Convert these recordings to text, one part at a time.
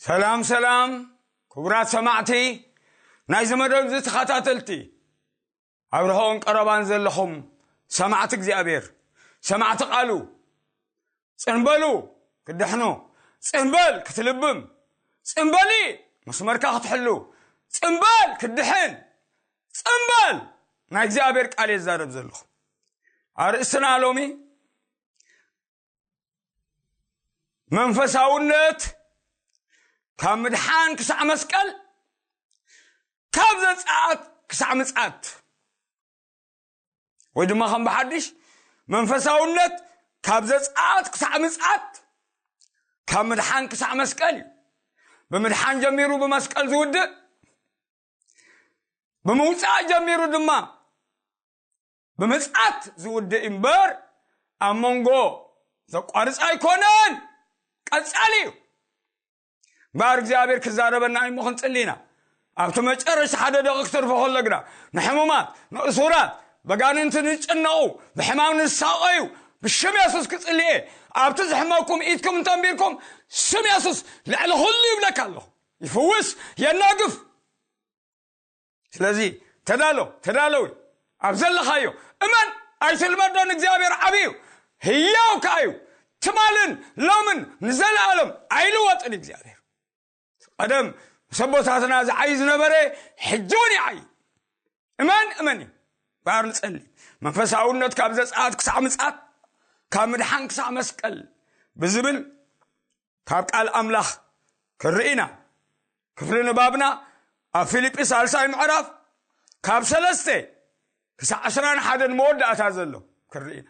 ሰላም ሰላም፣ ክቡራት ሰማዕቲ፣ ናይዚ መደብ እዚ ተኸታተልቲ፣ ኣብ ርሑቕን ቀረባን ዘለኹም ሰማዕቲ እግዚኣብሔር፣ ሰማዕቲ ቃሉ፣ ጽንበሉ ክትድሕኑ፣ ጽንበል ክትልብም፣ ጽንበሊ መስመርካ ክትሕሉ፣ ጽንበል ክትድሕን፣ ጽንበል ናይ እግዚኣብሔር ቃል የዛረብ ዘለኹ። ኣርእስትና ሎሚ መንፈሳውነት ካብ ምድሓን ክሳዕ መስቀል፣ ካብ ዘጻት ክሳዕ ምጻት፣ ወይ ድማ ከም ብሓድሽ መንፈሳውነት ካብ ዘጻት ክሳዕ ምጻት፣ ካብ ምድሓን ክሳዕ መስቀል እዩ። ብምድሓን ጀሚሩ ብመስቀል ዝውድእ፣ ብምውጻእ ጀሚሩ ድማ ብምጽኣት ዝውድእ እምበር፣ ኣብ መንጎ ዘቋርጽ ኣይኮነን፣ ቀጻሊ እዩ። እምበኣር እግዚኣብሔር ክዛረበና እዩ እሞ ክንጽሊ ኢና። ኣብቲ መጨረሽታ ሓደ ደቂቕ ክትርፎ ከሎ ግና፣ ንሕሙማት፣ ንእሱራት፣ በጋንንቲ ንጭነቑ፣ ብሕማም ንሳቐዩ፣ ብሽም የሱስ ክጽሊ እየ። ኣብቲ ዝሕመኩም ኢድኩም እንተንቢርኩም፣ ስም የሱስ ልዕሊ ኩሉ ይብለካ ኣለኹ። ይፍውስ፣ የናግፍ። ስለዚ ተዳሎ፣ ተዳለዊ። ኣብ ዘለኻዮ እመን፣ ኣይትልመዶ። ንእግዚኣብሔር ዓብዩ ህያው ከኣ እዩ። ትማልን ሎምን ንዘለኣለም ኣይልወጥን እግዚኣብሔር። ቀደም ምስ ኣቦታትና ዝዓይ ዝነበረ ሕጂ እውን ይዓይ። እመን፣ እመን እዩ። እምበኣር ንጸሊ። መንፈሳውነት ካብ ዘጽኣት ክሳዕ ምጽኣት፣ ካብ ምድሓን ክሳዕ መስቀል ብዝብል ካብ ቃል ኣምላኽ ክርኢ ኢና። ክፍሊ ንባብና ኣብ ፊልጲ ሳልሳይ ምዕራፍ ካብ ሰለስተ ክሳዕ ዕስራን ሓደን መወዳእታ ዘሎ ክርኢ ኢና።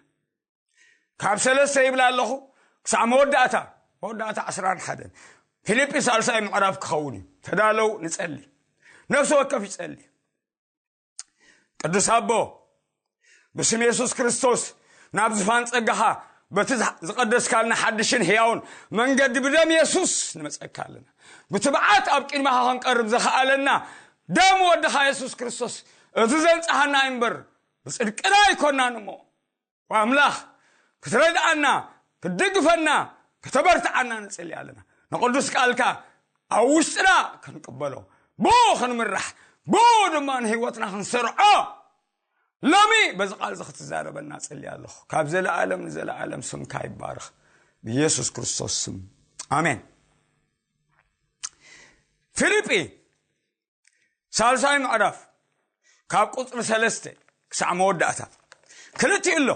ካብ ሰለስተ ይብል ኣለኹ ክሳዕ መወዳእታ፣ መወዳእታ ዕስራን ሓደን። ፊልጲ ሳልሳይ ምዕራፍ ክኸውን እዩ። ተዳለው፣ ንጸሊ። ነፍሲ ወከፍ ይጸሊ። ቅዱስ ኣቦ፣ ብስም የሱስ ክርስቶስ ናብ ዝፋን ጸጋኻ በቲ ዝቐደስካልና ሓድሽን ሕያውን መንገዲ ብደም የሱስ ንመጸካ ኣለና። ብትብዓት ኣብ ቅድመኻ ክንቀርብ ዘኸኣለና ደም ወድኻ የሱስ ክርስቶስ እቲ ዘንጽሃና እምበር ብጽድቅና ኣይኮናን እሞ፣ ኣምላኽ ክትረድኣና፣ ክትድግፈና፣ ከተበርትዓና ንጽሊ ኣለና። ንቕዱስ ቃልካ ኣብ ውሽጥና ክንቅበሎ፣ ብኡ ክንምራሕ፣ ብኡ ድማ ንህይወትና ክንሰርዖ ሎሚ በዚ ቃል እዚ ክትዛረበና ጽሊ ኣለኹ። ካብ ዘለኣለም ንዘለኣለም ስምካ ይባረኽ። ብኢየሱስ ክርስቶስ ስም ኣሜን። ፊልጲ ሳልሳይ ምዕራፍ ካብ ቁጽሪ ሰለስተ ክሳዕ መወዳእታ ክልቲኡ ኣሎ።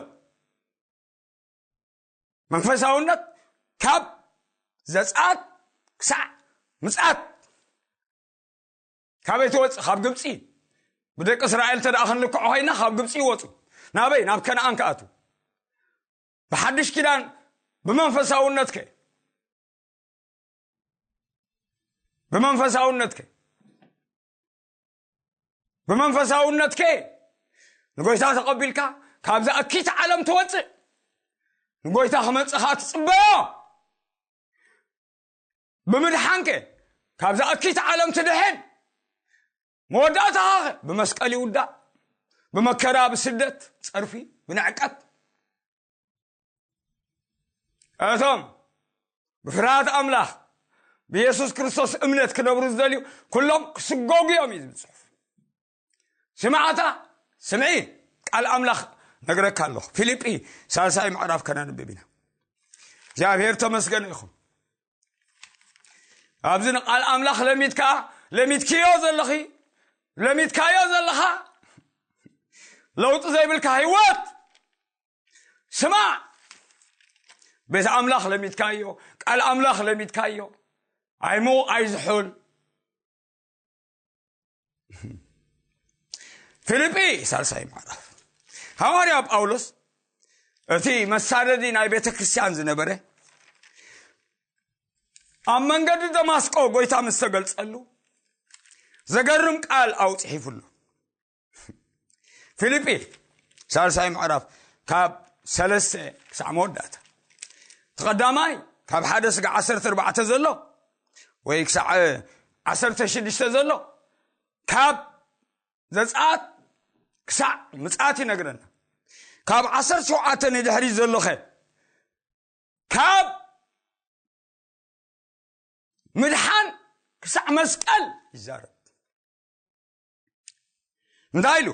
መንፈሳውነት ካብ ዘጻት ክሳዕ ምጻት። ካበይ ትወጽእ? ካብ ግብጺ። ብደቂ እስራኤል እንተ ደኣ ክንልክዖ ኮይና ካብ ግብጺ ይወጹ። ናበይ? ናብ ከነኣን ክኣቱ። ብሓድሽ ኪዳን ብመንፈሳውነትከ? ብመንፈሳውነትከ? ብመንፈሳውነትከ ንጎይታ ተቐቢልካ ካብዛ እኪት ዓለም ትወጽእ፣ ንጎይታ ክመጽኻ ትጽበዮ። ብምድሓንከ ካብዛ እኪት ዓለም ትድሕን። መወዳእታኻ ብመስቀል ይውዳእ፣ ብመከራ፣ ብስደት፣ ጸርፊ፣ ብንዕቀት። እቶም ብፍርሃት ኣምላኽ ብየሱስ ክርስቶስ እምነት ክነብሩ ዝደልዩ ኩሎም ክስጎጉ እዮም እዩ ዝብል ጽሑፍ። ስማዕታ፣ ስምዒ፣ ቃል ኣምላኽ ነግረካ ኣለኹ። ፊልጲ ሳልሳይ ምዕራፍ ከነንብብ ኢና። እግዚኣብሔር ተመስገን ይኹን። ኣብዚ ንቃል ኣምላኽ ለሚድካ፣ ለሚድክዮ ዘለኺ፣ ለሚድካዮ ዘለኻ ለውጢ ዘይብልካ ህይወት ስማዕ። ቤት ኣምላኽ ለሚድካዮ፣ ቃል ኣምላኽ ለሚድካዮ፣ ኣይሙቕ ኣይዝሑል። ፊልጲ ሳልሳይ ምዕራፍ። ሃዋርያ ጳውሎስ እቲ መሳደዲ ናይ ቤተ ክርስቲያን ዝነበረ ኣብ መንገዲ ደማስቆ ጎይታ ምስ ተገልጸሉ ዘገርም ቃል ኣውጽሒፉሉ። ፊልጲ ሳልሳይ ምዕራፍ ካብ ሰለስተ ክሳዕ መወዳእታ። እቲ ቀዳማይ ካብ ሓደ ስጋ ዓሰርተ ኣርባዕተ ዘሎ ወይ ክሳዕ ዓሰርተ ሽዱሽተ ዘሎ፣ ካብ ዘጸኣት ክሳዕ ምጽኣት ይነግረና። ካብ ዓሰርተ ሸውዓተ ንድሕሪት ዘሎኸ ካብ ምድሓን ክሳዕ መስቀል ይዛረብ። እንታይ ኢሉ?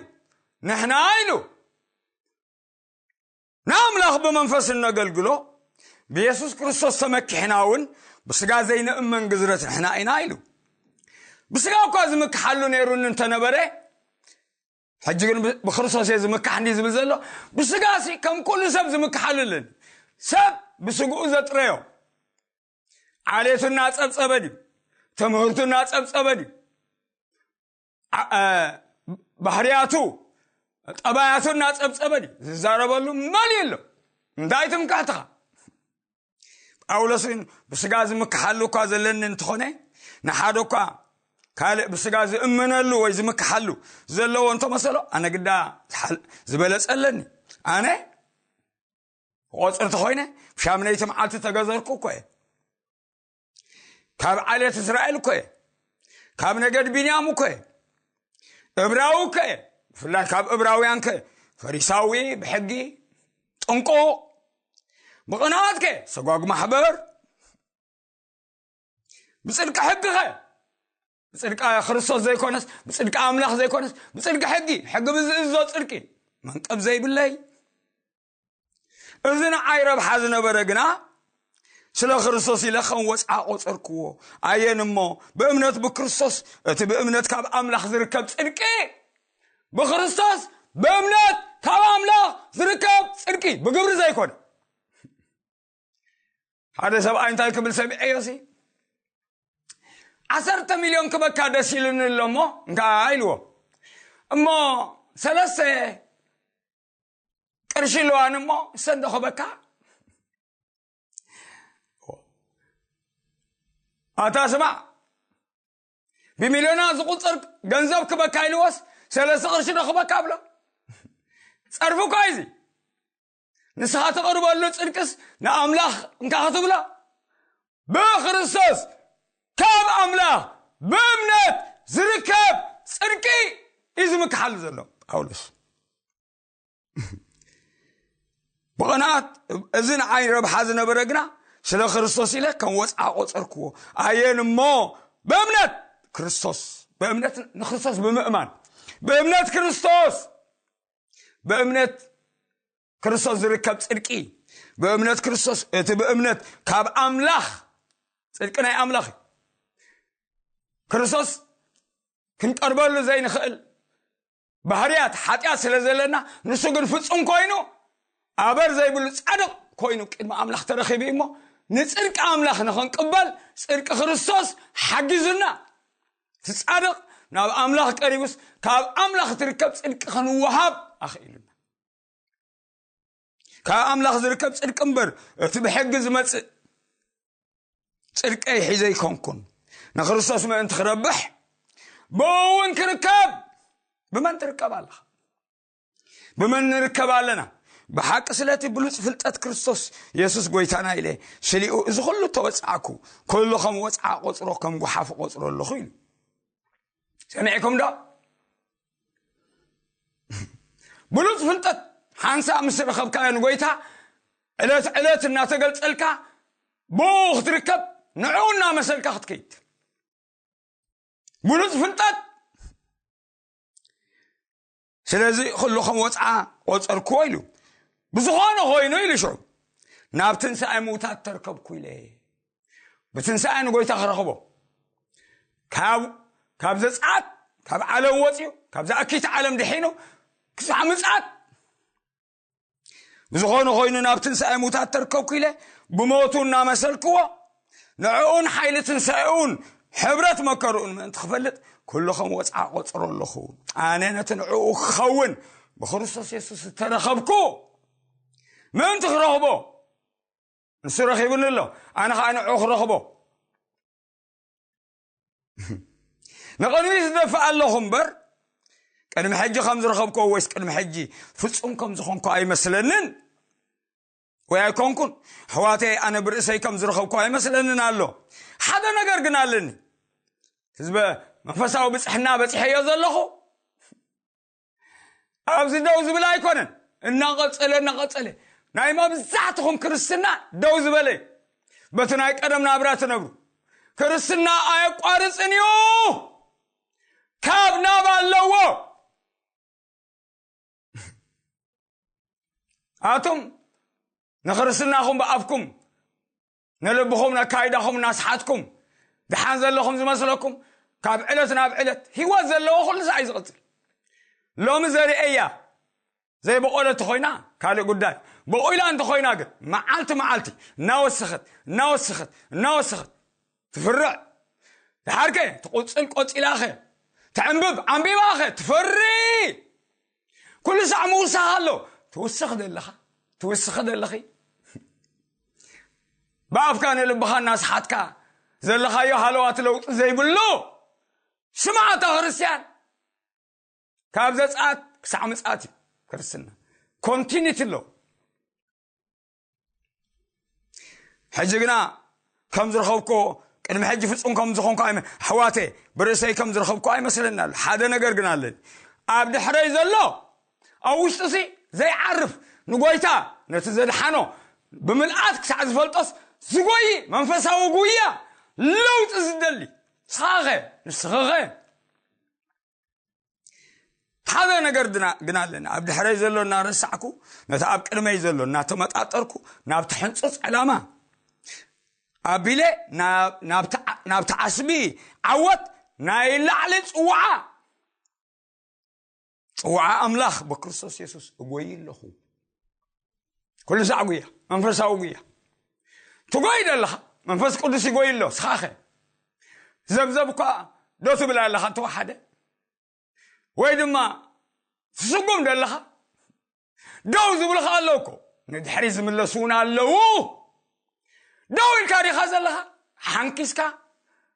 ንሕና ኢሉ ንኣምላኽ ብመንፈስ እነገልግሎ፣ ብየሱስ ክርስቶስ ተመኪሕና እውን ብስጋ ዘይንእመን ግዝረት ንሕና ኢና ኢሉ። ብስጋ እኳ ዝምክሓሉ ነይሩኒ እንተነበረ፣ ሕጂ ግን ብ- ብክርስቶስ እየ ዝምካሕ እንዲ ዝብል ዘሎ። ብስጋ ሲ ከም ኩሉ ሰብ ዝምክሓሉ ኣለኒ። ሰብ ብስግኡ ዘጥረዮ፣ ዓሌቱ እናጸብጸበ ድዩ? ትምህርቱ እናጸብጸበ ድዩ? ዓ- እ፣ ባህርያቱ፣ ጠባያቱ እናጸብጸበ ድዩ? ዝዛረበሉ መሊኡ ኣሎ። እንታይ ትምክሕትኻ? ጳውሎስ ግን ብስጋ ዝምክሓሉ እኳ ዘለኒ እንተኾነ፣ ንሓደ እኳ ካልእ ብስጋ ዝእምነሉ ወይ ዝምክሓሉ ዘለዎ እንተመሰሎ፣ ኣነ ግዳ ዝሓል- ዝበለጸ ኣለኒ። ኣነ ቆጽርቲ ኮይነ ብሻምነይቲ መዓልቲ ተገዘርኩ እኮ እየ። ካብ ዓሌት እስራኤል እኮ እየ። ካብ ነገድ ቢንያም እኮ እየ። እብራዊ እኮ እየ። ብፍላይ ካብ እብራውያን እኮ እየ። ፈሪሳዊ ብሕጊ፣ ጥንቁቕ፣ ብቕንኣት ከ ሰጓግ ማሕበር፣ ብጽድቂ ሕጊ ከ፣ ብጽድቂ ክርስቶስ ዘይኮነስ፣ ብጽድቂ ኣምላኽ ዘይኮነስ፣ ብጽድቂ ሕጊ፣ ሕጊ ብዝእዝዞ ጽድቂ መንቀብ ዘይብለይ። እዚ ንዓይ ረብሓ ዝነበረ ግና፣ ስለ ክርስቶስ ኢለ ከም ወጽዓ ቆጸርክዎ። ኣየን እሞ፣ ብእምነት ብክርስቶስ፣ እቲ ብእምነት ካብ ኣምላኽ ዝርከብ ጽድቂ፣ ብክርስቶስ ብእምነት ካብ ኣምላኽ ዝርከብ ጽድቂ፣ ብግብሪ ዘይኮነ። ሓደ ሰብኣይ እንታይ ክብል ሰሚዐዮ ሲ፣ "ዓሰርተ ሚልዮን ክበካ ደስ ኢሉኒ ኣሎ እሞ እንካ" ኢልዎ። "እሞ ሰለስተ ቅርሺ ኣለዋን እሞ እሰንዶ ክበካ?" ኣታ ስማዕ፣ ብሚልዮና ዝቁጸር ገንዘብ ክበካ ኢልዎስ፣ "ሰለስተ ቅርሺ ዶ ክበካ?" ብሎ። ጸርፊ እኳ እዩ እዚ። ንስኻ ትቕርበሉ ጽድቅስ ንኣምላኽ እንካ ክትብሎ፣ ብክርስቶስ ካብ ኣምላኽ ብእምነት ዝርከብ ጽድቂ እዩ ዝምክሓሉ ዘሎ ጳውሎስ። ብቕንኣት፣ እዚ ንዓይ ረብሓ ዝነበረ ግና፣ ስለ ክርስቶስ ኢለ ከም ወጽዓ ቆጸርክዎ። ኣየን እሞ፣ ብእምነት ክርስቶስ፣ ብእምነት ንክርስቶስ ብምእማን፣ ብእምነት ክርስቶስ፣ ብእምነት ክርስቶስ ዝርከብ ጽድቂ፣ ብእምነት ክርስቶስ፣ እቲ ብእምነት ካብ ኣምላኽ፣ ጽድቂ ናይ ኣምላኽ እዩ። ክርስቶስ ክንቀርበሉ ዘይንኽእል ባህርያት ሓጢኣት ስለ ዘለና፣ ንሱ ግን ፍጹም ኮይኑ፣ ኣበር ዘይብሉ ጻድቕ ኮይኑ ቅድሚ ኣምላኽ ተረኺቡ እዩ እሞ፣ ንጽድቂ ኣምላኽ ንኽንቅበል ጽድቂ ክርስቶስ ሓጊዙና። እቲ ጻድቕ ናብ ኣምላኽ ቀሪቡስ፣ ካብ ኣምላኽ ትርከብ ጽድቂ ክንወሃብ ኣኽኢሉና። ካብ ኣምላኽ ዝርከብ ጽድቂ እምበር፣ እቲ ብሕጊ ዝመጽእ ጽድቀይ ሒዘ ኣይኮንኩን። ንክርስቶስ ምእንቲ ክረብሕ፣ ብኡ እውን ክርከብ። ብመን ትርከብ ኣለኻ? ብመን ንርከብ ኣለና? ብሓቂ ስለቲ ብሉጽ ፍልጠት ክርስቶስ የሱስ ጐይታና ኢለ፣ ስሊኡ እዚ ኹሉ ተወጽዓኩ፣ ኩሉ ከም ወጽዓ ቆጽሮ፣ ከም ጓሓፍ ቆጽሮ ኣለኹ ኢሉ። ሰሚዕኩም ዶ? ብሉጽ ፍልጠት ሓንሳእ ምስ ረኸብካዮ ንጎይታ፣ ዕለት ዕለት እናተገልጸልካ፣ ብኡ ክትርከብ፣ ንዕኡ እናመሰልካ ክትከይድ። ብሉጽ ፍልጠት። ስለዚ ኩሉ ከም ወጽዓ ቆጸርክዎ ኢሉ። ብዝኾነ ኮይኑ ኢሉ ሽዑ፣ ናብ ትንሳኤ ምውታት ተርከብኩ ኢለ። ብትንሳኤ ንጎይታ ክረኽቦ። ካብ፣ ካብ ዘጽኣት፣ ካብ ዓለም ወጺኡ፣ ካብ ዝኣኪት ዓለም ድሒኑ፣ ክሳዕ ምጽኣት። ብዝኾነ ኮይኑ ናብ ትንሳኤ ምውታት ተርከብኩ ኢለ፣ ብሞቱ እናመሰልክዎ፣ ንዕኡን ሓይሊ ትንሳኤኡን ሕብረት መከርኡን ምእንቲ ክፈልጥ፣ ኩሉ ከም ወጽዓ ቆጽሮ ኣለኹ። ኣነ ነቲ ንዕኡ ክኸውን ብክርስቶስ የሱስ ዝተረኸብኩ ምእንቲ ክረኽቦ፣ ንሱ ረኺቡኒ ኣሎ፣ ኣነ ኸዓ ንዕኡ ክረኽቦ። ንቕድሚት ዝደፍእ ኣለኹ እምበር፣ ቅድሚ ሕጂ ከም ዝረኸብክዎ ወይስ ቅድሚ ሕጂ ፍጹም ከም ዝኾንኩ ኣይመስለንን። ወይ ኣይኮንኩን። ኣሕዋተይ፣ ኣነ ብርእሰይ ከም ዝረኸብክዎ ኣይመስለንን ኣሎ። ሓደ ነገር ግን ኣለኒ። ህዝበ መንፈሳዊ ብጽሕና በጺሐዮ ዘለኹ። ኣብዚ ደው ዝብል ኣይኮነን። እናቐጸለ፣ እናቐጸለ። ናይ መብዛሕትኹም ክርስትና ደው ዝበለ። በቲ ናይ ቀደም ናብራ ትነብሩ። ክርስትና ኣየቋርጽን እዩ። ካብ ናብ ኣለዎ። ኣቱም ንክርስትናኹም ብኣፍኩም፣ ንልብኹም፣ ነካይዳኹም እናስሓትኩም፣ ደሓን ዘለኹም ዝመስለኩም፣ ካብ ዕለት ናብ ዕለት ህይወት ዘለዎ ኩሉ ሰዓይ ዝቕጽል። ሎሚ ዘርእያ ዘይበቆለት ተኾይና ካልእ ጉዳይ፣ በቑላ እንተኾይና ግን መዓልቲ መዓልቲ እናወሰኸት እናወሰኸት እናወሰኸት ትፍርዕ። ድሓርከ ትቑጽል ቆጺላኸ፣ ትዕንብብ ዓንቢባኸ ትፈሪ። ኩሉ ሳዕ ምውሳኽ ኣሎ። ትውስኽ ደለኻ፣ ትውስኽ ደለኺ። ብኣፍካ ንልብኻ እናስሓትካ ዘለኻዮ ሃለዋት ለውጢ ዘይብሉ። ስማዕታ ክርስትያን፣ ካብ ዘጻት ክሳዕ ምጻት እዩ ክርስትና። ኮንቲኒቲ ኣሎ። ሕጂ ግና ከም ዝረኸብኮ፣ ቅድሚ ሕጂ ፍጹም ከም ዝኾንኩ ኣይመ-፣ ኣሕዋተ፣ ብርእሰይ ከም ዝረኸብኮ ኣይመስለና ኣሎ። ሓደ ነገር ግን ኣለኒ። ኣብ ድሕረይ ዘሎ፣ ኣብ ውሽጡሲ ዘይዓርፍ፣ ንጎይታ፣ ነቲ ዘድሓኖ ብምልኣት ክሳዕ ዝፈልጦስ ዝጎይ መንፈሳዊ ጉያ ለውጢ ዝደሊ። ንስኻኸ? ንስኽኸ? ሓደ ነገር ድና-፣ ግን ኣለኒ። ኣብ ድሕረይ ዘሎ እናረሳዕኩ፣ ነቲ ኣብ ቅድመይ ዘሎ እናተመጣጠርኩ፣ ናብቲ ሕንጹጽ ዕላማ ኣቢለ ናብ-፣ ናብቲ ዓ-፣ ናብቲ ዓስቢ ዓወት ናይ ላዕሊ ጽዋዓ፣ ጽዋዓ ኣምላኽ ብክርስቶስ የሱስ እጎይ ኣለኹ። ኩሉ ሳዕ ጉያ፣ መንፈሳዊ ጉያ። ትጎይ ደለኻ፣ መንፈስ ቅዱስ ይጎይ ኣሎ። ስኻኸ ዘብዘብ እኳ ዶ ትብል ኣለኻ እንተወሓደ? ወይ ድማ ትስጉም ደለኻ? ደው ዝብልኻ ኣለዉ እኮ፣ ንድሕሪ ዝምለሱ እውን ኣለዉ። ደው ኢልካ ዲኻ ዘለኻ? ሓንኪስካ፣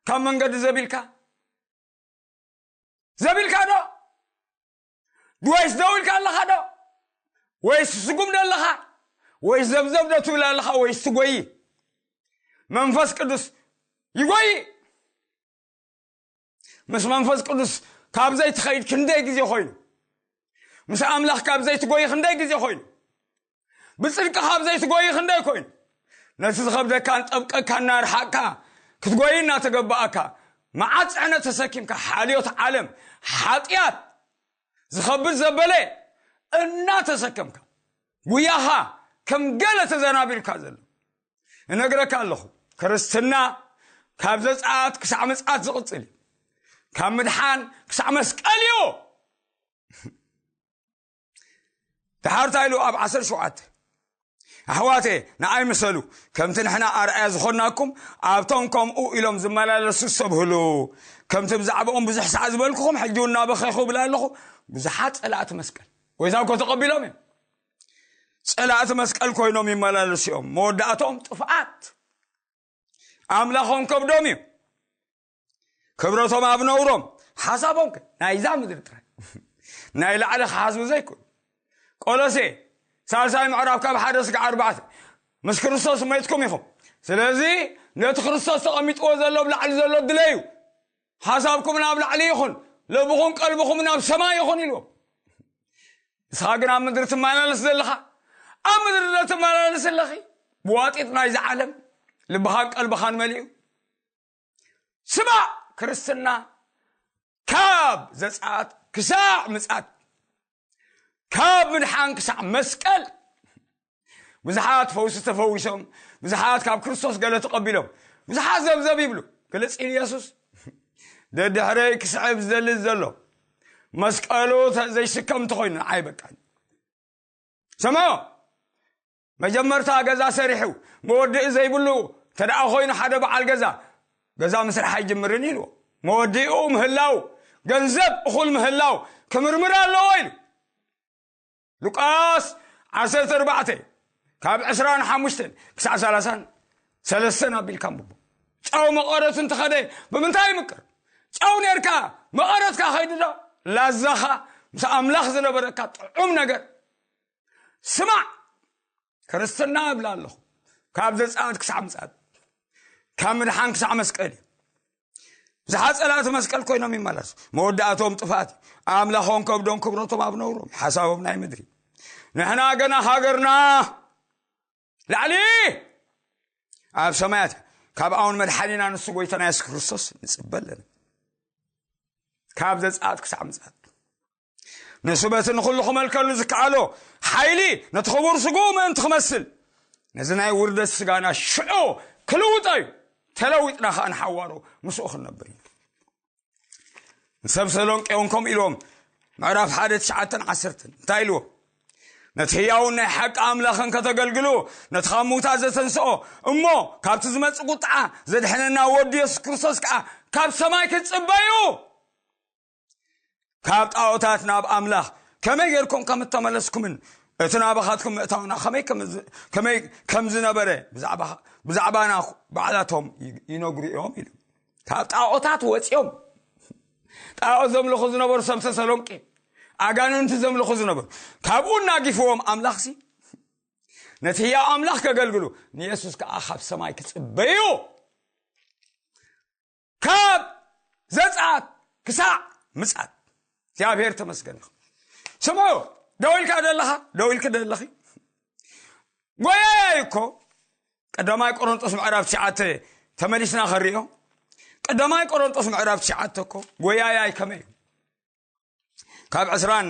ካብ መንገዲ ዘቢልካ? ዘቢልካ ዶ? ወይስ ደው ኢልካ ኣለኻ ዶ? ወይስ ትስጉም ዶ ኣለኻ? ወይስ ዘብዘብ ዶ ትብል ኣለኻ? ወይስ ትጎይ? መንፈስ ቅዱስ ይጎይ። ምስ መንፈስ ቅዱስ ካብ ዘይትኸይድ ክንደይ ግዜ ኮይኑ? ምስ ኣምላኽ ካብ ዘይትጎይ ክንደይ ግዜ ኮይኑ? ብጽድቂ ካብ ዘይትጎይ ክንደይ ኮይኑ? ነቲ ዝኸብደካን ጠብቀካ እናርሓቕካ ክትጎይ እናተገባኣካ፣ መዓት ጽዕነት ተሰኪምካ፣ ሓልዮት ዓለም፣ ሓጢኣት፣ ዝኸብድ ዘበለ እናተሰከምካ፣ ጉያኻ ከም ገለ ተዘናቢልካ ዘሎ። እነግረካ ኣለኹ፣ ክርስትና ካብ ዘጽኣት ክሳዕ ምጽኣት ዝቕጽል እዩ። ካብ ምድሓን ክሳዕ መስቀል እዩ። ድሓር እንታይ ኢሉ ኣብ ዓሰርተ ሸውዓተ? ኣሕዋተ፣ ንኣይ ምሰሉ፣ ከምቲ ንሕና ኣርኣያ ዝኾንናኩም፣ ኣብቶም ከምኡ ኢሎም ዝመላለሱ ሰብ ህሉ። ከምቲ ብዛዕባኦም ብዙሕ ሰዓት ዝበልኩኹም፣ ሕጂ እውን እናበኸኹ እብል ኣለኹ፣ ብዙሓት ጸላእቲ መስቀል። ጎይታ እኮ ተቐቢሎም እዮም። ጸላእቲ መስቀል ኮይኖም ይመላለሱ እዮም። መወዳእቶም ጥፍኣት። ኣምላኾም ከብዶም እዩ። ክብረቶም ኣብ ነውሮም። ሓሳቦም ከ ናይዛ ምድሪ ጥራይ። ናይ ላዕሊ ክሓስቡ ዘይኮኑ። ቆሎሴ ሳልሳይ ምዕራፍ ካብ ሓደ ስጋዕ ኣርባዕተ፣ ምስ ክርስቶስ መይትኩም ኢኹም። ስለዚ ነቲ ክርስቶስ ተቐሚጥዎ ዘሎ ኣብ ላዕሊ ዘሎ ድለዩ። ሓሳብኩም ናብ ላዕሊ ይኹን፣ ልብኹም ቀልብኹም ናብ ሰማይ ይኹን ኢልዎም። ንስኻ ግን ኣብ ምድሪ ትመላለስ ዘለኻ፣ ኣብ ምድሪ ዶ ትመላለስ ኣለኺ? ብዋጢጥ ናይዚ ዓለም ልብኻን ቀልብኻን መሊኡ። ስማዕ፣ ክርስትና ካብ ዘጸኣት ክሳዕ ምጽኣት፣ ካብ ምድሓን ክሳዕ መስቀል። ብዙሓት ፈውሲ ተፈዊሶም፣ ብዙሓት ካብ ክርስቶስ ገለ ተቐቢሎም፣ ብዙሓት ዘብዘብ ይብሉ። ግልጽ ኢሉ የሱስ፣ ደድሕረይ ክስዕብ ዝደሊ ዘሎ መስቀሉ ተ-፣ ዘይስከም እንተኾይኑ ንዓይ በቃ። ሰምዖ፣ መጀመርታ ገዛ ሰሪሑ መወድኢ ዘይብሉ እንተ ደኣ ኮይኑ ሓደ በዓል ገዛ፣ ገዛ ምስራሕ ኣይጅምርን ኢልዎ። መወዲኡ ምህላው፣ ገንዘብ እኹል ምህላው ክምርምር ኣለዎ ኢሉ። ሉቃስ ዓሰርተ ኣርባዕተ ካብ ዕስራን ሓሙሽተን ክሳዕ ሰላሳን ሰለስተን ኣቢልካ ኣንብቦ። ጨው መቐረቱ እንተኸደ ብምንታይ ይምቅር? ጨው ኔርካ መቐረትካ ከይዱ ዶ? ላዛኻ ምስ ኣምላኽ ዝነበረካ ጥዑም ነገር ስማዕ። ክርስትና እብላ ኣለኹ። ካብ ዘጸኣት ክሳዕ ምጽኣት፣ ካብ ምድሓን ክሳዕ መስቀል እዩ። ብዙሓት ጸላእቲ መስቀል ኮይኖም ይመላለሱ። መወዳእቶም ጥፍኣት እዩ። ኣምላኾም ከብዶም ክብረቶም ኣብ ነውሮም፣ ሓሳቦም ናይ ምድሪ። ንሕና ገና ሃገርና ላዕሊ ኣብ ሰማያት። ካብ ኣውን መድሓኒና ንሱ ጎይታና የሱስ ክርስቶስ ንጽበ ኣለና። ካብ ዘጸኣት ክሳዕ ምጽኣት። ንሱ በቲ ንኹሉ ክመልከሉ ዝከኣሎ ሓይሊ ነቲ ክቡር ስግኡ ምእንቲ ክመስል፣ ነዚ ናይ ውርደት ስጋና ሽዑ ክልውጦ እዩ። ተለዊጥና ኸኣ ንሓዋሩ ምስኡ ክንነብር እዩ። ንሰብ ሰሎንቄ እውን ከምኡ ኢልዎም፣ ምዕራፍ ሓደ ትሽዓተን ዓሰርተን እንታይ ኢልዎ? ነቲ ህያውን ናይ ሓቂ ኣምላኽን ከተገልግሉ፣ ነቲ ካብ ምውታት ዘተንስኦ እሞ ካብቲ ዝመጽእ ቁጥዓ ዘድሕነና ወዲ የሱስ ክርስቶስ ከኣ ካብ ሰማይ ክትጽበዩ፣ ካብ ጣዖታት ናብ ኣምላኽ ከመይ ጌርኩም ከም እተመለስኩምን እቲ ናባኻትኩም ምእታውና ከመይ ከም ዝ-፣ ከመይ ከም ዝነበረ ብዛዕባ፣ ብዛዕባና ባዕላቶም ይ-፣ ይነግሩ እዮም ኢሉ። ካብ ጣዖታት ወጺኦም፣ ጣዖት ዘምልኹ ዝነበሩ ሰብ ተሰሎንቄ፣ ኣጋንንቲ ዘምልኹ ዝነበሩ፣ ካብኡ እናጊፍዎም ኣምላኽሲ ነቲ ህያው ኣምላኽ ከገልግሉ ንየሱስ ከኣ ካብ ሰማይ ክጽበዩ ካብ ዘጽኣት ክሳዕ ምጽኣት እግዚኣብሔር ተመስገን ይኹን። ስምዑ፣ ደው ኢልካ ደለኻ፣ ደው ኢልክ ደለኺ። ጎያያይ እኮ ቀዳማይ ቆሮንጦስ ምዕራፍ ትሽዓተ ተመሊስና ከሪኦ። ቀዳማይ ቆሮንጦስ ምዕራፍ ትሽዓተ እኮ ጎያያይ ከመይ እዩ? ካብ ዕስራን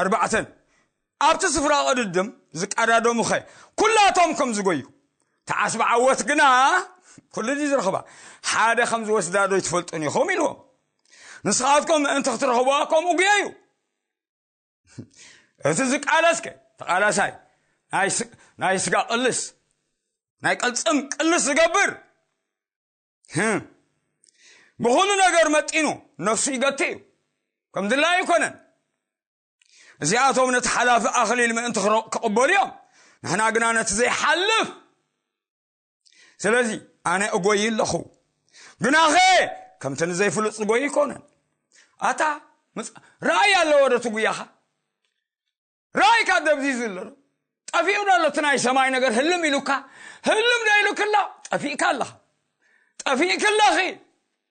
ኣርባዕተን ኣብቲ ስፍራ ቅድድም ዝቀዳደሙኸ ኩላቶም ከም ዝጎዩ፣ ተዓስባ ዓወት ግና ኩሉ ድዩ ዝረኽባ? ሓደ ከም ዝወስዳ ዶ ይትፈልጡን ኢኹም ኢልዎም። ንስኻትኩም ምእንቲ ክትረኽብዋ ከምኡ ጉየዩ። እቲ ዝቃለስከ ተቓላሳይ ናይ ስ-፣ ናይ ስጋ ቅልስ፣ ናይ ቅልጽም ቅልስ ዝገብር፣ ህም፣ ብኹሉ ነገር መጢኑ ነፍሱ ይገቲ እዩ። ከም ድላዩ ኣይኮነን። እዚኣቶም ነቲ ሓላፊ ኣኽሊል ምእንቲ ክረ-፣ ክቕበሉ እዮም። ንሕና ግና ነቲ ዘይሓልፍ። ስለዚ ኣነ እጎይ ኣለኹ። ግናኸ ከምቲ ንዘይፍሉጥ ዝጎይ ኣይኮነን። ኣታ ምጽ-፣ ራእይ ኣለዎ ዶ እቲ ጉያኻ? ራእይካ ደብዚዙ ኣሎ ዶ? ጠፊኡ ዶ ኣሎ እቲ ናይ ሰማይ ነገር? ህልም ኢሉካ? ህልም ዶ ኢሉክላ? ጠፊእካ ኣለኻ። ጠፊእክ ኣለኺ።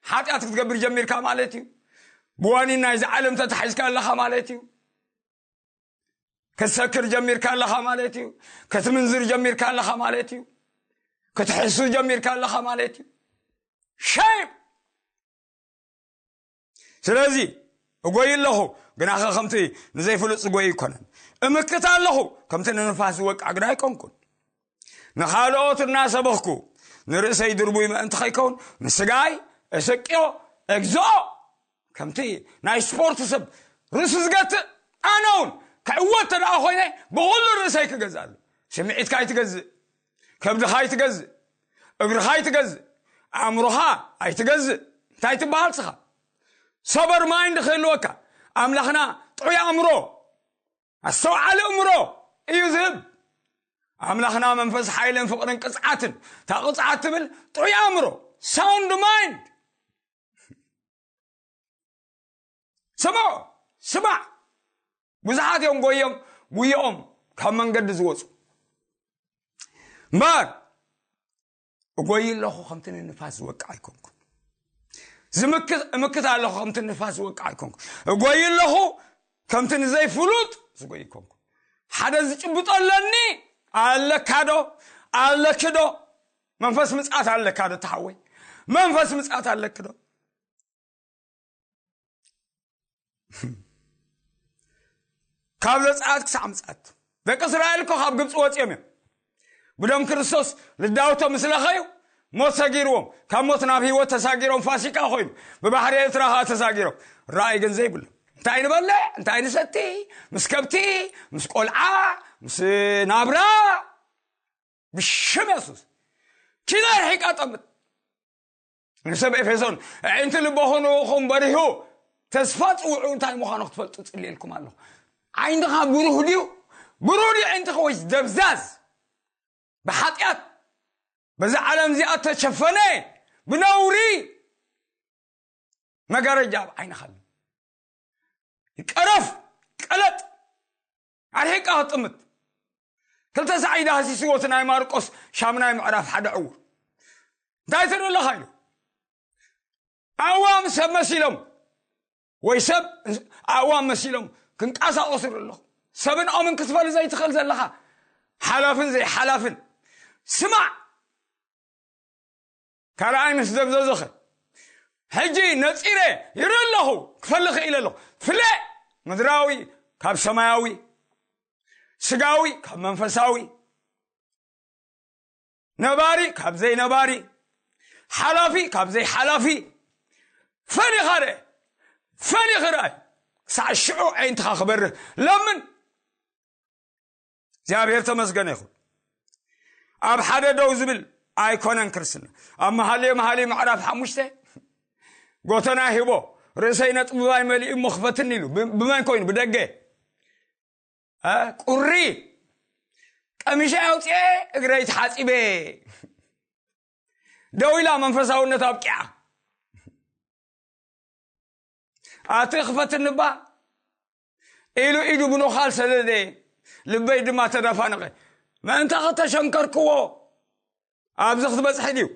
ሓጢኣት ክትገብር ጀሚርካ ማለት እዩ። ብዋኒን ናይዚ ዓለም ተታሒዝካ ኣለኻ ማለት እዩ። ክትሰክር ጀሚርካ ኣለኻ ማለት እዩ። ክትምንዝር ጀሚርካ ኣለኻ ማለት እዩ። ክትሕሱ ጀሚርካ ኣለኻ ማለት እዩ። ሸይም። ስለዚ እጎይ ኣለኹ፣ ግናኸ ከምቲ ንዘይፍሉጥ ዝጎይ ኣይኮነን። እምክት ኣለኹ፣ ከምቲ ንንፋስ ዝወቅዕ ግና ኣይኮንኩን። ንኻልኦት እናሰበኽኩ ንርእሰይ ድርቡይ ምእንቲ ኸይከውን ንስጋይ እሰቅዮ፣ እግዝኦ። ከምቲ ናይ ስፖርት ሰብ ርእሱ ዝገትእ፣ ኣነ እውን ክዕወት እንተ ደኣ ኮይነ ብኹሉ ርእሰይ ክገዝእ ኣሎ። ስምዒትካ ኣይትገዝእ፣ ከብድኻ ኣይትገዝእ፣ እግርኻ ኣይትገዝእ፣ ኣእምሮኻ ኣይትገዝእ። እንታይ ትበሃል ስኻ? ሶበር ማይንድ ክህልወካ፣ ኣምላኽና ጥዑይ ኣእምሮ፣ ኣስተውዓሊ ኣእምሮ እዩ ዝህብ። ኣምላኽና መንፈስ ሓይልን ፍቕርን ቅጽዓትን፣ እታ ቅጽዓት ትብል ጥዑይ ኣእምሮ፣ ሳውንድ ማይንድ። ስምዑ፣ ስማዕ። ብዙሓት እዮም ጎዮም፣ ጉይኦም ካብ መንገዲ ዝወፁ። እምበር እጎይ ኣለኹ፣ ከምቲ ንንፋስ ዝወቅዕ ኣይኮንኩን። ዝምክት፣ እምክት ኣለኹ፣ ከምቲ ንፋስ ዝወቅዕ ኣይኮንኩን። እጎይ ኣለኹ፣ ከምቲ ንዘይፍሉጥ ዝጎይ ኣይኮንኩን። ሓደ ዝጭብጦ ኣለኒ። ኣለካ ዶ? ኣለኪ ዶ? መንፈስ ምጽኣት ኣለካ ዶ? ተሓወይ፣ መንፈስ ምጽኣት ኣለኪ ዶ? ካብ ዘጸኣት ክሳዕ ምጽኣት። ደቂ እስራኤል እኮ ካብ ግብጺ ወጺኦም እዮም። ብደም ክርስቶስ ልዳውቶ ምስ ለኸዩ፣ ሞት ሰጊርዎም። ካብ ሞት ናብ ህይወት ተሳጊሮም፣ ፋሲካ ኮይኑ። ብባሕሪ ኤርትራ ኸኣ ተሳጊሮም። ራእይ ግን ዘይብሉ። እንታይ ንበልዕ? እንታይ ንሰቲ? ምስ ከብቲ? ምስ ቆልዓ? ምስ ናብራ? ብሽም የሱስ። ኪዳ ርሒቃ ጠምት። ንሰብ ኤፌሶን፣ ኣዒንቲ ልበኹም ንእኹም በሪሁ፣ ተስፋ ጽውዑ እንታይ ምዃኑ ክትፈልጡ ጽልየልኩም ኣለኹ። ዓይንኻ ብሩህ ድዩ? ብሩህ ድዩ ዓይንትኻ ወይስ ደብዛዝ? ብሓጢኣት በዛ ዓለም እዚኣ ተሸፈነ፣ ብነውሪ መጋረጃ ኣብ ዓይንኻ ኣሎ። ይቀረፍ፣ ቀለጥ፣ ኣርሒቃ ክትጥምት። ክልተ ሳዕ ኢዳ ሃሲስዎ እቲ ናይ ማርቆስ ሻምናይ ምዕራፍ ሓደ ዕዉር። እንታይ ትርኢ ኣለኻ ኢሉ። ኣእዋም ሰብ መሲሎም፣ ወይ ሰብ ኣእዋም መሲሎም ክንቀሳቐሱ ኣለኹ። ሰብን ኦምን ክትፈሊ ዘይትኽእል ዘለኻ፣ ሓላፍን ዘይሓላፍን። ስማዕ፣ ካልኣይ ምስ ደብዘዙኸ ሕጂ ነፂረ ይርኢ ኣለኹ፣ ክፈልኽ ኢለ ኣለኹ። ፍለ ምድራዊ ካብ ሰማያዊ፣ ስጋዊ ካብ መንፈሳዊ፣ ነባሪ ካብ ዘይነባሪ፣ ሓላፊ ካብ ዘይሓላፊ ፈሊኻ ርአ፣ ፈሊኽ ርኣይ። ክሳዕ ሽዑ ዓይንትኻ ክበርህ ለምን። እግዚኣብሔር ተመስገነ ይኹን። ኣብ ሓደ ደው ዝብል ኣይኮነን ክርስትና። ኣብ መሃልየ መሃልየ ምዕራፍ ሓሙሽተ ጎተና ሂቦ፣ ርእሰይ ነጥብባይ መሊኡ እሞ ክፈትኒ ኢሉ። ብ-፣ ብመን ኮይኑ? ብደገ። እ፣ ቁሪ ቀሚሸ ኣውፅኤ እግረይ ተሓፂበ። ደው ኢላ መንፈሳውነት ኣብቂዓ። ኣቲ ክፈትንባ ኢሉ ኢዱ ብኖኻል ሰደደ፣ ልበይ ድማ ተደፋነቐ። ምእንታ ከተሸንከርክዎ ኣብዚ ክትበፅሒ ድዩ?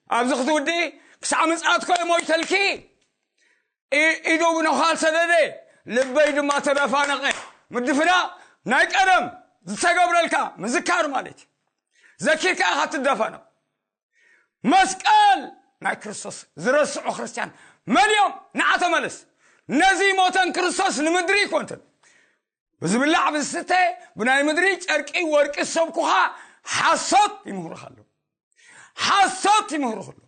ኣብዚ ክትውድኢ? ክሳዕ ምፅኣትኮ እየ ሞይተልኪ። ኢ-፣ ኢዱ ብኖኻል ሰደደ፣ ልበይ ድማ ተደፋነቐ። ምድፍና ናይ ቀደም ዝተገብረልካ ምዝካር ማለት እዩ። ዘኪርካ ኢኻ ትደፋነቕ። መስቀል ናይ ክርስቶስ ዝረስዑ ክርስትያን መን እዮም? ንዓ ተመለስ። ነዚ ሞተን ክርስቶስ ንምድሪ ይኮንትን ብዝብላዕ ብዝስተ ብናይ ምድሪ ጨርቂ ወርቂ ዝሰብኩኻ ሓሶት ይምህሩኻ ኣለዉ። ሓሶት ይምህሩኻ ኣለዉ።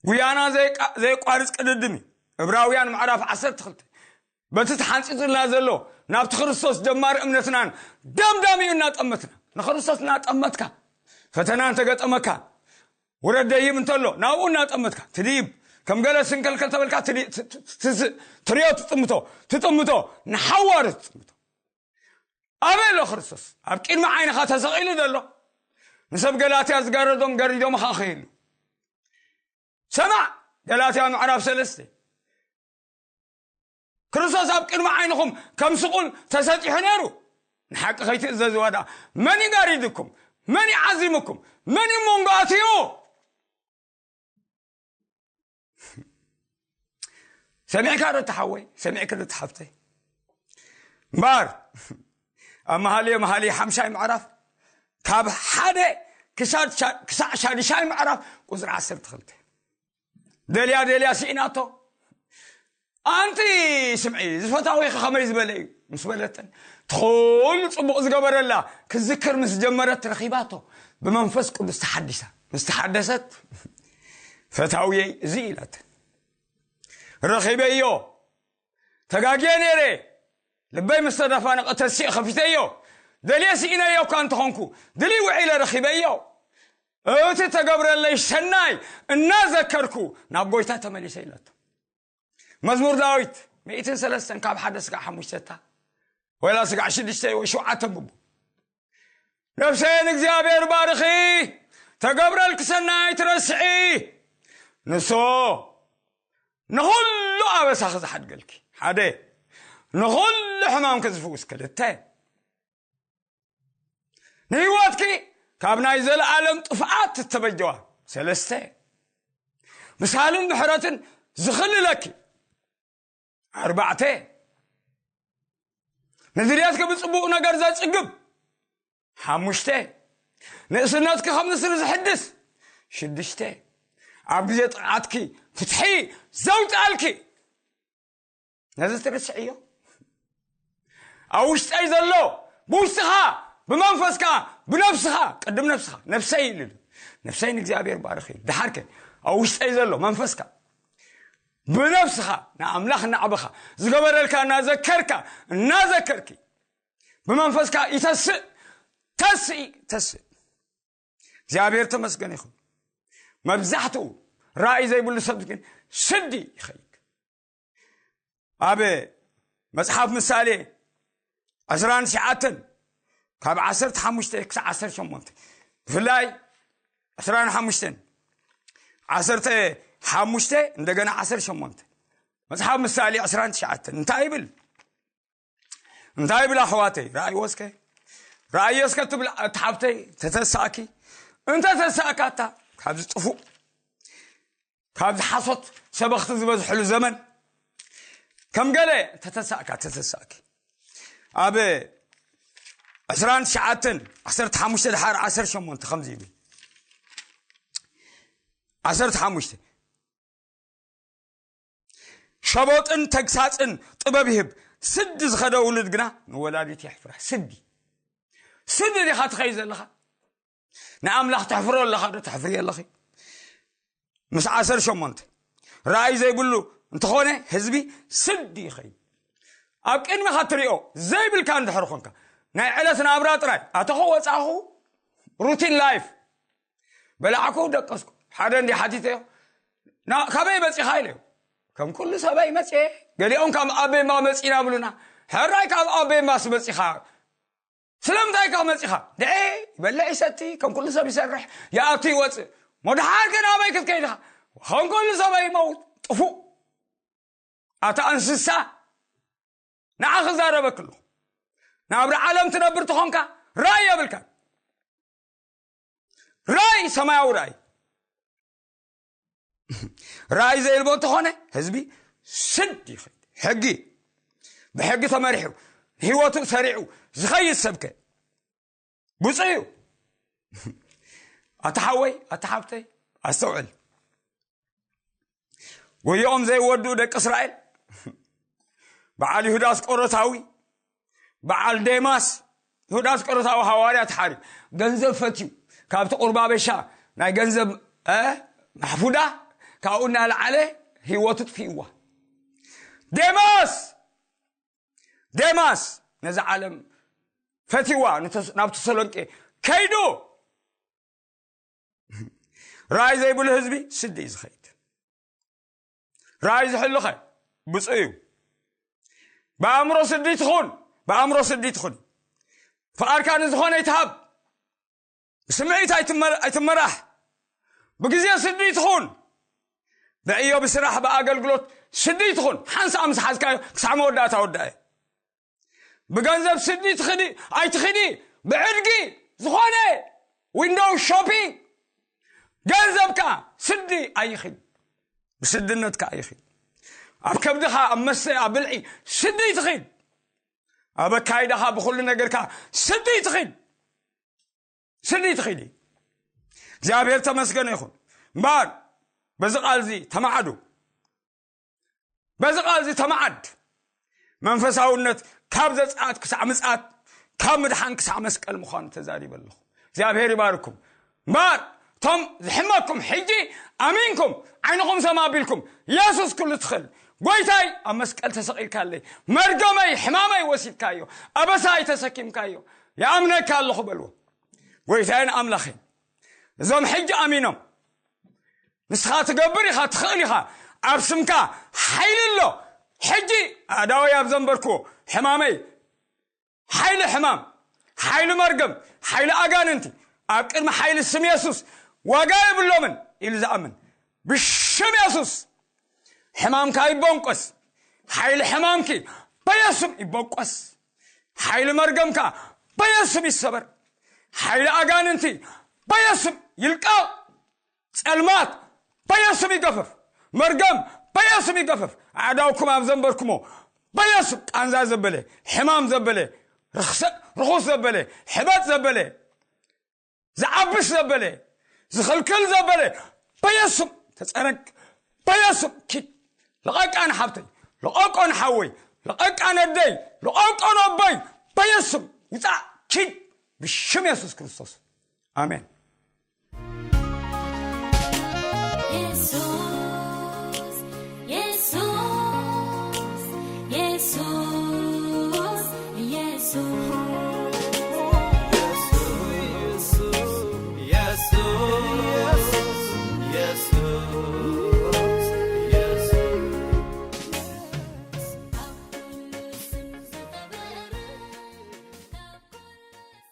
ጉያና ዘይቃ-፣ ዘይቋርጽ ቅድድም እዩ። ዕብራውያን ምዕራፍ ዓሰርተ ክልተ በቲ ተሓንጺጹልና ዘሎ ናብቲ ክርስቶስ ጀማሪ እምነትናን ደምዳሚኡ እናጠመትና፣ ንክርስቶስ እናጠመትካ፣ ፈተና እንተገጠመካ፣ ውረድ ደይብ እንተሎ ናብኡ እናጠመትካ ትድይብ፣ ከም ገለ ስንከልከል ተበልካ ትድ-፣ ት-፣ ት-፣ ት-፣ ትርዮ ትጥምቶ፣ ትጥምቶ፣ ንሓዋሩ ትጥምቶ። ኣበይ ኣሎ ክርስቶስ? ኣብ ቅድሚ ዓይንኻ ተሰቒሉ ዘሎ። ንሰብ ገላትያ ዝጋረዶም ገሪዶምኻ ከይሉ። ሰማዕ፣ ገላትያ ምዕራፍ ሰለስተ። ክርስቶስ ኣብ ቅድሚ ዓይንኹም ከም ስቑል ተሰጢሑ ነይሩ። ንሓቂ ከይትእዘዝዋ ደኣ መን እዩ ጋሪድኩም? መን እዩ ዓዚምኩም? መን እዩ መንጎ ኣትዩ? ሰሚዕካ ዶ ተሓወይ? ሰሚዕክ ዶ ተሓፍተይ? እምበኣር ኣብ መሃልየ መሃልየ ሓምሻይ ምዕራፍ ካብ ሓደ ክሳብ ሻ-፣ ክሳዕ ሻድሻይ ምዕራፍ ቁፅሪ ዓሰርተ ክልተ። ደልያ ደልያ ስኢናቶ። ኣንቲ ስምዒ፣ እዚ ፈታዊኺ ከመይ ዝበለ እዩ? ምስ በለተን፣ እቲ ኩሉ ጽቡቕ ዝገበረላ ክዝክር ምስ ጀመረት ረኺባቶ። ብመንፈስ ቅዱስ ተሓዲሳ። ምስ ተሓደሰት፣ "ፈታውየይ እዚ" ኢላተን። "ረኺበዮ። ተጋግየ ነይረ። ልበይ ምስ ተደፋነቐ ተሲእ ከፊተዮ። ደልየ ስኢነዮ እኳ እንተኾንኩ፣ ድልይ ውዒለ ረኺበዮ። እቲ ተገብረለይ ሰናይ እናዘከርኩ ናብ ጎይታ ተመሊሰ" ኢላቶ። መዝሙር ዳዊት ሚእትን ሰለስተን ካብ ሓደ ስጋዕ ሓሙሽተ እታ ወላ ስጋዕ ሽዱሽተ ወይ ሸውዓተ ብቡ። "ነፍሰይ ንእግዚኣብሔር ባርኺ፣ ተገብረልኪ ሰናይ ትረስዒ። ንሶ ንኹሉ ኣበሳኺ ዝሓድገልኪ፣ ሓደ፣ ንኹሉ ሕማምኪ ዝፍውስ፣ ክልተ፣ ንህይወትኪ ካብ ናይ ዘለኣለም ጥፍኣት እተበጀዋ፣ ሰለስተ፣ ብሳልን ምሕረትን ዝኽልለኪ፣ ኣርባዕተ፣ ንድልየትኪ ብጽቡቕ ነገር ዘጽግብ፣ ሓሙሽተ፣ ንእስነትኪ ከም ንስሪ ዝሕድስ፣ ሽዱሽተ፣ ኣብ ግዜ ጥቕዓትኪ ፍትሒ ዘውጽኣልኪ፣ ነዚ ትርስዕዮ? ኣብ ውሽጠይ ዘሎ፣ ብውሽጥኻ፣ ብመንፈስካ፣ ብነብስኻ፣ ቅድም ነብስኻ፣ ነብሰይ ኢሉ፣ ነፍሰይ ንእግዚኣብሔር ባርኽ ኢሉ። ደሓርከ ኣብ ውሽጠይ ዘሎ መንፈስካ፣ ብነብስኻ ንኣምላኽ እናዕበኻ፣ ዝገበረልካ እናዘከርካ፣ እናዘከርኪ፣ ብመንፈስካ ይተስእ፣ ተስኢ፣ ተስእ። እግዚኣብሔር ተመስገን ይኹን። መብዛሕትኡ ራእይ ዘይብሉ ሰብ ግን ስዲ ይኸይድ። ኣብ መጽሓፍ ምሳሌ ዕስራን ትሽዓተን ካብ ዓሰርተ ሓሙሽተ ክሳዕ ዓሰርተ ሸሞንተ፣ ብፍላይ ዕስራን ሓሙሽተን፣ ዓሰርተ ሓሙሽተ፣ እንደገና ዓሰርተ ሸሞንተ፣ መጽሓፍ ምሳሌ ዕስራን ትሽዓተን እንታይ ይብል? እንታይ ይብል ኣሕዋተይ? ረኣይዎ እስከ፣ ረኣዮ እስከ ትብል፣ እቲ ሓብተይ፣ ተተሳእኪ፣ እንተ ተሳእካ፣ እታ ካብዚ ጥፉእ፣ ካብዚ ሓሶት ሰበኽቲ ዝበዝሕሉ ዘመን፣ ከም ገለ ተተሳእካ፣ ተተሳእኪ። ኣብ ዕስራን ትሽዓተን፣ ዓሰርተ ሓሙሽተ ደሓር ዓሰርተ ሸሞንተ ከምዚ ይብል። ዓሰርተ ሓሙሽተ። ሸቦጥን ተግሳጽን ጥበብ ይህብ፣ ስዲ ዝኸደ ውሉድ ግና ንወላዲቱ የሕፍራ። ስዲ ስዲ ዲኻ ትኸይድ ዘለኻ? ንኣምላኽ ተሕፍሮ ኣለኻ ዶ? ተሕፍሪ ኣለኺ? ምስ ዓሰርተ ሸሞንተ ራእይ ዘይብሉ እንተኾነ ህዝቢ ስዲ ይኸይድ። ኣብ ቅድሚኻ ትሪኦ ዘይብልካ እንድሕር ኾንካ፣ ናይ ዕለት ናብራ ጥራይ ኣተኹ ወፃኹ፣ ሩቲን ላይፍ፣ በላዕኩ ደቀስኩ። ሓደ እንዲ ሓቲተዮ፣ "ና ካበይ መፂኻ?" ኢለዮ። "ከም ኩሉ ሰበይ መፅየ፣ ገሊኦም ካብ ኣቤማ መፂና ብሉና። ሕራይ ካብ ኣቤማስ መፂኻ? ስለምንታይ ካብ መፂኻ?" "ድዒ ይበልዕ ይሰቲ፣ ከም ኩሉ ሰብ ይሰርሕ፣ ይኣቱ ይወፅእ። ሞድሓር ግን ኣበይ ክትከይድኻ? ከም ኩሉ ሰበይ ይመውት፣ ጥፉእ። ኣታ እንስሳ፣ ንዓ ክዛረበክ ኣለኹ። ናብራ ዓለም ትነብር ተኾንካ ራእይ የብልካ። ራእይ፣ ሰማያዊ ራእይ። ራእይ ዘይልቦ እንተኾነ ህዝቢ ስድ ይኸይድ። ሕጊ፣ ብሕጊ ተመሪሑ፣ ህይወቱ ሰሪዑ ዝኸይድ ሰብከ ብፁዕ እዩ። ኣታ ሓወይ፣ ኣታ ሓብተይ፣ ኣስተውዕል። ጎይኦም ዘይወድኡ ደቂ እስራኤል፣ በዓል ይሁዳ ኣስቆሮታዊ፣ በዓል ዴማስ፣ ይሁዳ ኣስቆሮታዊ ሃዋርያ ተሓሪ፣ ገንዘብ ፈትዩ፣ ካብቲ ቁርባበሻ ናይ ገንዘብ፣ እ፣ ማሕፉዳ ካብኡ እናልዓለ ህይወቱ ጥፊእዋ። ዴማስ፣ ዴማስ ነዛ ዓለም ፈትይዋ፣ ንተስ-፣ ናብ ተሰሎንቄ ከይዱ። ራእይ ዘይብሉ ህዝቢ ስዲ እዩ ዝኸይድ። ራእይ ዝሕሉኸ ብፁዕ እዩ። ብኣእምሮ ስዲ ትኹን፣ ብኣእምሮ ስዲ ትኹን። ፍቓድካ ንዝኾነ ይትሃብ። ብስምዒት ኣይትመ-፣ ኣይትመራሕ። ብግዜ ስዲ ትኹን። ብዕዮ፣ ብስራሕ፣ ብኣገልግሎት ስዲ ትኹን። ሓንሳእ ምስ ሓዝካዮ ክሳዕ መወዳእታ ወዳእ። ብገንዘብ ስዲ ትኽዲ ኣይትኽዲ፣ ብዕድጊ ዝኾነ ዊንዶው ሾፒንግ ገንዘብካ ስዲ ኣይኽድ፣ ብስድነትካ ኣይኽድ። ኣብ ከብድኻ፣ ኣብ መስተ፣ ኣብ ብልዒ ስዲ ትኽድ። ኣብ ኣካይዳኻ፣ ብኹሉ ነገርካ ስዲ ትኽድ። ስዲ ትኽድ። እግዚኣብሔር ተመስገነ ይኹን። እምበኣር በዚ ቃል እዚ ተማዓዱ። በዚ ቃል እዚ ተማዓድ። መንፈሳውነት ካብ ዘጽኣት ክሳዕ ምጽኣት፣ ካብ ምድሓን ክሳዕ መስቀል ምዃኑ ተዛሪበ ኣለኹ። እግዚኣብሔር ይባርኩም። እምበኣር እቶም ዝሕመኩም ሕጂ ኣሚንኩም ዓይንኹም ሰም ኣቢልኩም፣ የሱስ ኩሉ ትኽእል ጎይታይ ኣብ መስቀል ተሰቒልካለይ፣ መርገመይ ሕማመይ ወሲድካዮ፣ ኣበሳይ ተሰኪምካዮ፣ ይኣምነካ ኣለኹ በልዎ። ጎይታይን ኣምላኸይ፣ እዞም ሕጂ ኣሚኖም ንስኻ ትገብር ኢኻ፣ ትኽእል ኢኻ። ኣብ ስምካ ሓይሊ ኣሎ። ሕጂ ኣእዳወይ ኣብ ዘንበርክዎ ሕማመይ፣ ሓይሊ ሕማም፣ ሓይሊ መርገም፣ ሓይሊ ኣጋንንቲ ኣብ ቅድሚ ሓይሊ ስም የሱስ ዋጋ የብሎምን ኢሉ ዝኣምን ብሽም የሱስ ሕማምካ ይቦንቆስ። ሓይሊ ሕማምኪ በየሱም ይቦንቆስ። ሓይሊ መርገምካ በየሱም ይሰበር። ሓይሊ ኣጋንንቲ በየሱም ይልቀቕ። ጸልማት በየሱም ይገፈፍ። መርገም በየሱም ይገፈፍ። ኣዕዳውኩም ኣብ ዘንበርኩሞ በየሱም ቃንዛ ዘበለ፣ ሕማም ዘበለ፣ ርኽሰ-፣ ርኹስ ዘበለ፣ ሕበጥ ዘበለ፣ ዝዓብስ ዘበለ፣ ዝኽልክል ዘበለ በየሱም ተጸረግ። በየሱም ኪድ። ለቐቃ ንሓብተይ፣ ለቐቆ ንሓወይ፣ ለቐቃ ነደይ፣ ለቐቆ ነቦይ በየሱም ውጻእ ኪድ ብሽም የሱስ ክርስቶስ። ኣሜን። የሱስ፣ የሱስ፣ የሱስ፣ የሱስ፣ የሱስ፣ የሱስ፣ የሱስ።